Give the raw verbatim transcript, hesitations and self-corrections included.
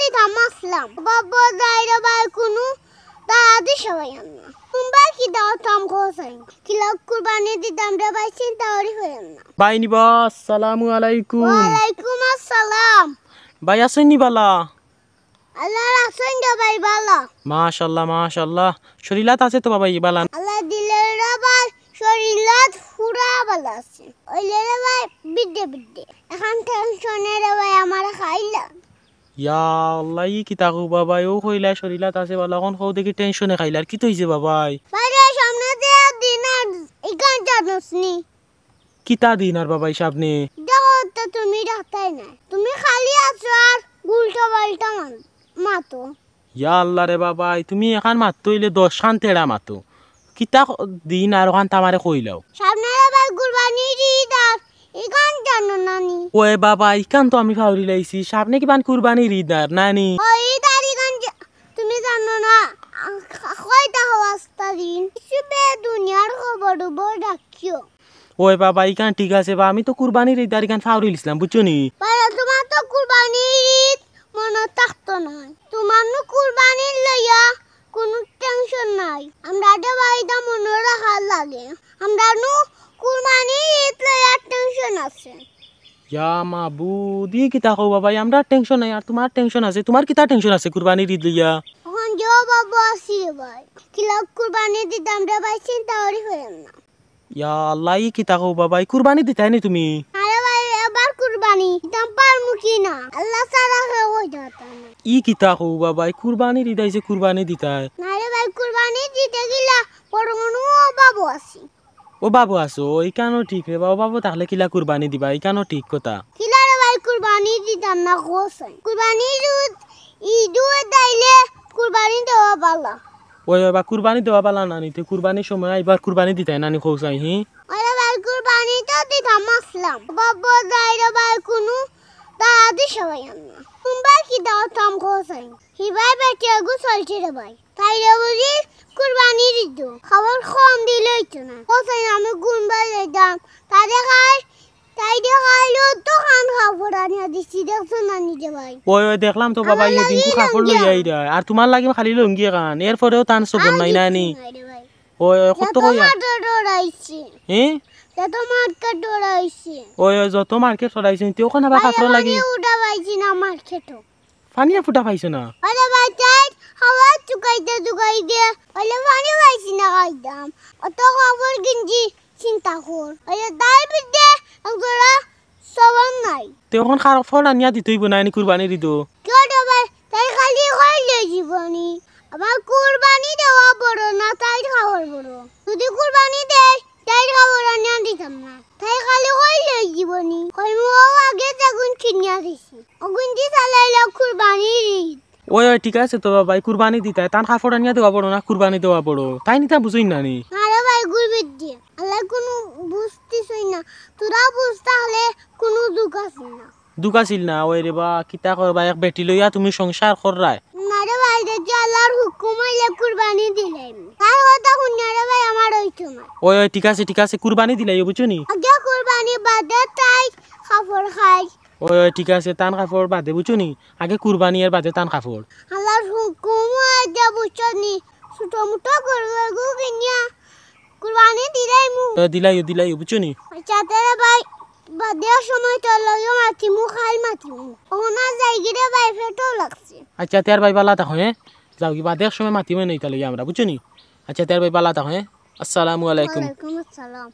দিতাম আসলাম। বাবা যাই রে ভাই, কুনু দাদি সবাই না। কুম্বা কিতা করতাম কও চাই। কিলা কুরবানি দিতাম রে ভাই, চিন্তা করি হইল না। ভাই নিবা, আসসালামু আলাইকুম। ওয়ালাইকুম আসসালাম। ভাই আছইন নি বালা? আল্লাহ রাখছইন রে ভাই বালা। মাশাআল্লাহ, মাশাআল্লাহ। শরীলাত আছে তো বাবা ই বালা? আল্লাহ দিলে রে ভাই, শরীলাত পুরা বালা আছে। ওইলে রে ভাই, বিদ্যে বিদ্যে। এখন টেনশনে রে ভাই আমার খাইলা। ইয়া আল্লাহ, ই কিতা কও বাবাই, অউ কইলা শরীলাত আছে বালা, অখন কও দেখি টেনশনে খাইলার, কিতা অইছে বাবাই? বাইরে সামনে যে দিন আর ইখান জানোস নি। কিতা দিন আর বাবাই সামনে? দেখো তো তুমি রাখতাই না, তুমি খালি আছো আর উল্টা পাল্টা মান-, মাতো। ইয়া আল্লাহ রে বাবাই, তুমি এখান মাতো অইলে দশখান তেড়া মাতো। কিতা ক-, দিন আর অখান তামারে কইলাও। সামনে রে ভাই কুরবানির ঈদ আর ইখান জানো না নি? ওই বাবা, ইখান তো আমি ফাউরি লাইছি। সামনে কিবান কুরবানির ঈদ আর নানি? ও ঈদ আর ইখান জা-, তুমি জানো না? আ, কয়টা হওয়াস্তা দিন? কিছু বে দুনিয়ার খবর উবর রাখিও। ওই বাবা, ইখান ঠিক আছে বা, আমি তো কুরবানির ঈদ আর ইখান ফাউরি লিছলাম, বুঝছো নি? বাবা, তোমার তো কুরবানির ঈদ মনো থাকতো নায়। তোমার নু কুরবানির লইয়া কুনু টেনশন নাই। আমরা দে ভাই দা মনো রাখার লাগে। আমরা নু কুরবানির ঈদ লইয়া টেনশন আছে। ইয়া মাবুদ, ই কিতা কও বাবাই, আমরার টেনশন নাই আর তোমার টেনশন আছে। তোমার কিতা টেনশন আছে কুরবানির ঈদ লইয়া? অখন যে বাবা আছি রে ভাই, কিলা কুরবানি দিতাম রে ভাই, চিন্তা করি হইল না। ইয়া আল্লাহ, ই কিতা কও বাবাই, কুরবানি দিতায় নি তুমি? আরে ভাই, এবার কুরবানি দিতাম পারমু কি না? আল্লাহ ছাড়া কেউ কইতা পারতা না। ই কিতা কও বাবাই, কুরবানির ঈদ আইছে, কুরবানি দিতায়? না রে ভাই, কুরবানি দিতে গেলা বড় কোনো অভাবও আছে। অভাবও আছো, ইখানও ঠিক রে বা, অভাবও থাকলে কিলা কুরবানি দিবা, ইখানও ঠিক কথা। কিলা রে ভাই, কুরবানি দিতাম না কও চাই। কুরবানি ঈদ, ঈদও আইলে কুরবানি দেওয়া বালা। ওই বাবা, কুরবানি দেওয়া বালা না নি, তে কুরবানির সময় আইবার কুরবানি দিতায় না নি কও চাই, হি? আরে ভাই, কুরবানি তো দিতাম আসলাম। বাবা যাই রে ভাই, কুনু দাদি সবাই না। কুম্বা কিতা করতাম কও চাই। হি ভাই বেটি এগু চলছে রে ভাই। তাইরে বুঝি কুরবানি দিত। খাবার কম দিলে অইতো না। কও চাই আমি কুম্বা যাইতাম। তাইরে খাই, তাইরে খাইলো তো খান খাবার আনিয়া দিছি, দেখছো না নি রে ভাই? ওই, ওই, দেখলাম তো বাবা, আমার ইয়ে দিন লাগি তো কাপড় লুঙ্গি লইয়া আন। আইরা। আর তোমার লাগি খালি লুঙ্গি খান, এরপরেও তান সবর আর নাই না নি? কিচ্ছু নাই রে ভাই। ওই, ওই, কত যত কইয়া? মার্কেট ডরাইছে। হে? যত মার্কেট ডরাইছে। ওই, ওই, যত মার্কেট ডরাইছে, তে অখন আবার ভাই, কাপড় লাগি। পানি উঠা পাইছি না মার্কেটও। পানি ফুটা পাইছো না? আরে ভাই, তাই খাবার চুকাইতে চুকাইতে, ওইলে পানি পাইছি না খাইতাম। অত কাপড় কিনছি, চিন্তা কর। ওইলে তাই বিদ্যে একজোড়া সবর নাই। তে অখন কাপড় আনিয়া দিতে অইবো না, এনে কুরবানি দিত। কিয় রে ভাই, তাই খালি কইলে জীবনী। আমার কুরবানি দেওয়া বড় না, তাই খাওয়ার বড়। যদি কুরবানি দেয়, তাই খাবার আনিয়া দিতাম না। তাই খালি কইলে জীবনী। কইমু ও আগে যেগুন কিনিয়া দিছি। অগুন দি চালাইলে কুরবানি ঈদ। ওই, ওই, ঠিক আছে তো বাবাই, কুরবানি দিতায়। তান কাপড় আনিয়া দেওয়া বড় না, কুরবানি দেওয়া বড়? তাইন ইতা বুঝইন না নি? আরে ভাই, গুরবিত দিয়ে। আল্লাহ কুনু বুঝতেছই না। তোরা বুঝতে হলে কুনু দুখ আছে না। দুখ আছিল না, ওই রে বা, কিতা করবা, এক বেটি লইয়া তুমি সংসার কররায়। না রে ভাই, দেখি আল্লাহর হুকুম অইলে কুরবানি দিলাইমু। তার কথা হুনিয়া রে ভাই, আমার অইতো না। ওই, ওই, ঠিক আছে, ঠিক আছে, কুরবানি দিলাইও, বুঝছো নি? আগে কুরবানি বাদে তাই কাপড় খাই। ওই, ওই, ঠিক আছে, তান কাপড় বাদে, বুঝছো নি? আগে কুরবানি, এর বাদে তান কাপড়। আল্লাহর হুকুম অইলে বুঝছো নি? ছোট মোটো গরু এগু কিনিয়া কুরবানি দিলাইমু। এ, দিলাইও, দিলাইও, বুঝছো নি? আচ্ছা, তে রে ভাই, বাদে সময় তোর লগে মাতিমু, খাইল মাতিমু। অখন যাইগি রে ভাই, পেটও লাগছে। আচ্ছা, তে আর ভাই বালা থাকো, হে? যাওগি, বাদে সময় মাতিমু নে ইতা লইয়া আমরা, বুঝছো নি? আচ্ছা, তে আর ভাই বালা থাকো, হে? আসসালামু আলাইকুম। ওয়ালাইকুম আসসালাম।